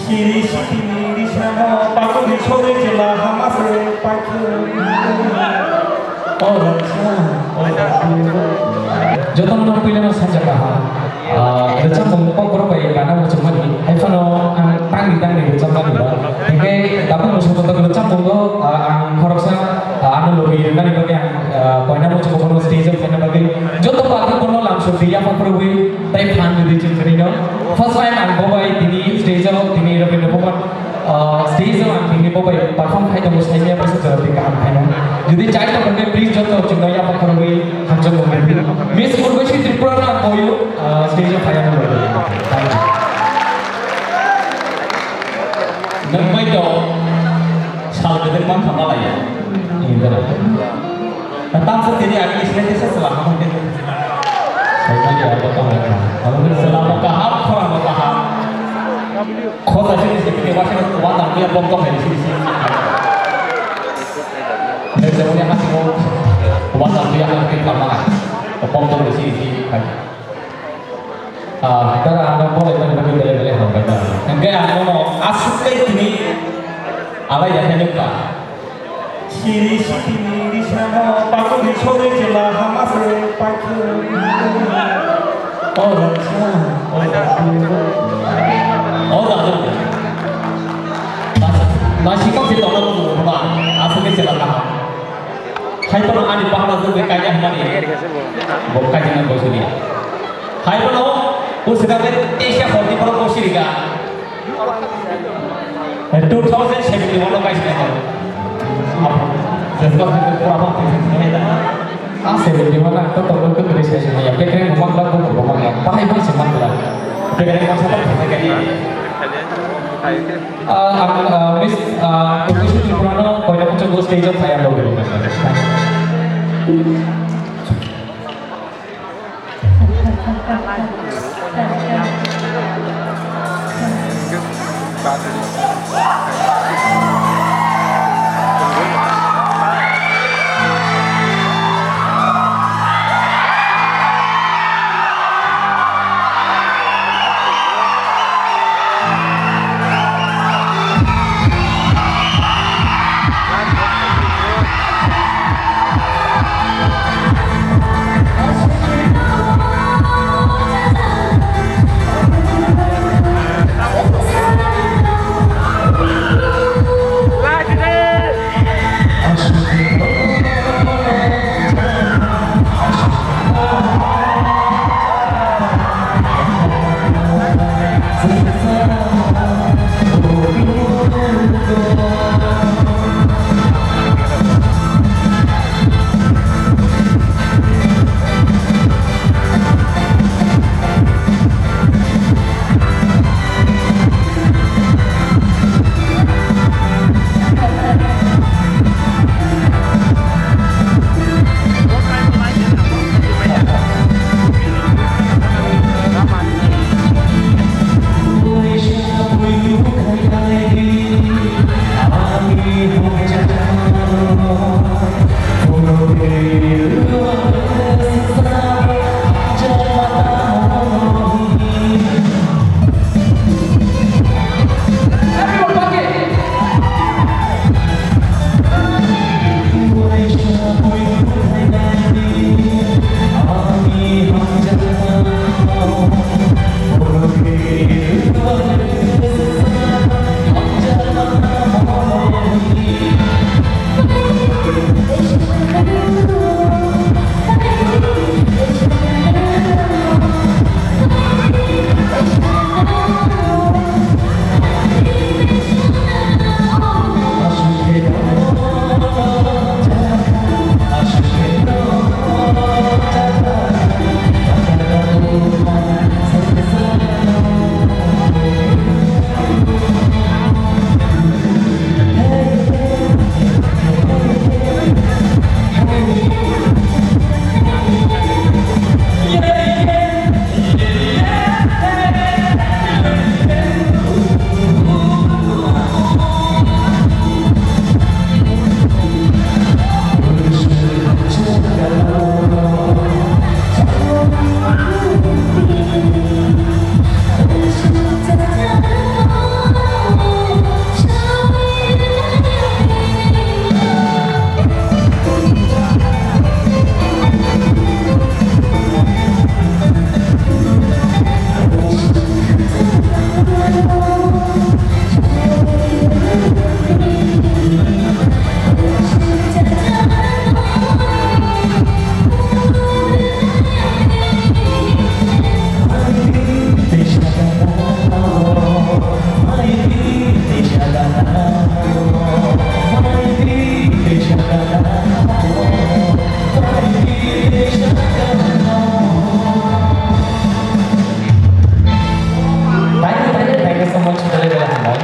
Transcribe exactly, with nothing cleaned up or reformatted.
Siri sitini risano pakuri sori jela hamase pakhe. Ora sa, ora sa. Jotono puilano sajak kaham. Ah, rwchapmung kokborok bai gana muchungmani. Hai phano ang tangri tangri rwchapmani ba. Hingke tabuk muchung kotor rwchapmungo, ah, ang khoroksa, ah, ano logi rwnani bagwi ang, ah, koina muchung kotorno stage o phaina bagwi joto party bono lamsok di yaphang phurugwi. Tai phan rwdi chwng tini no. First time ang bo bai tini stage o tini Rabindra Bhaban, ah, stage o ang tini bo bai perform khai tongo, sai maya bwswk jora twi kaham khaino. Jodi chai tongkha khe please joto chwng no yaphang khorogwi hamjak rwdi. Miss Urvashi Tripura no ang boyo, ah, stage o phaiya rwdi. Thank you. Nwng bai to sal bedek man thama laiya. Indra. Tamsa tini agini sini tesa selama mungkin. Saimani apa tong lekha? Selama kaham, khorang kaham. Khosa sini sini wasa wasa dia pom tong hari sini sini. Dari semuanya hati mau wasa dia hati lama. Pom tong di sini sini. Ah, tara ano bolai tong bagi bele bele hambai ta. Hingke ano asuk kai tini alai ya hanyuk ta. Siri sitini risano pakuri sori jela hamase pakhe. Ora sa, ora sa. Ora sa. Nasi kok si tona mo ba, asuk ke jela ta. Hai kono ani pahla jeng bai kaijak mani. Bo kaijak na bosoni. Hai kono o sida de teisa forty pro bosi riga. Two thousand seventy one lo kaijak na. Jeng ko pura pura. Ah, seventy one na to to ko kri sai sai ya. Pekre mo mang la ko ko mang ya. Pai pai se mang la. Pekre mo sa ta ka ni. Ah, ang, ah, Miss, ah, Urvashi Tripura no koina muchungo stage o phaiya logi.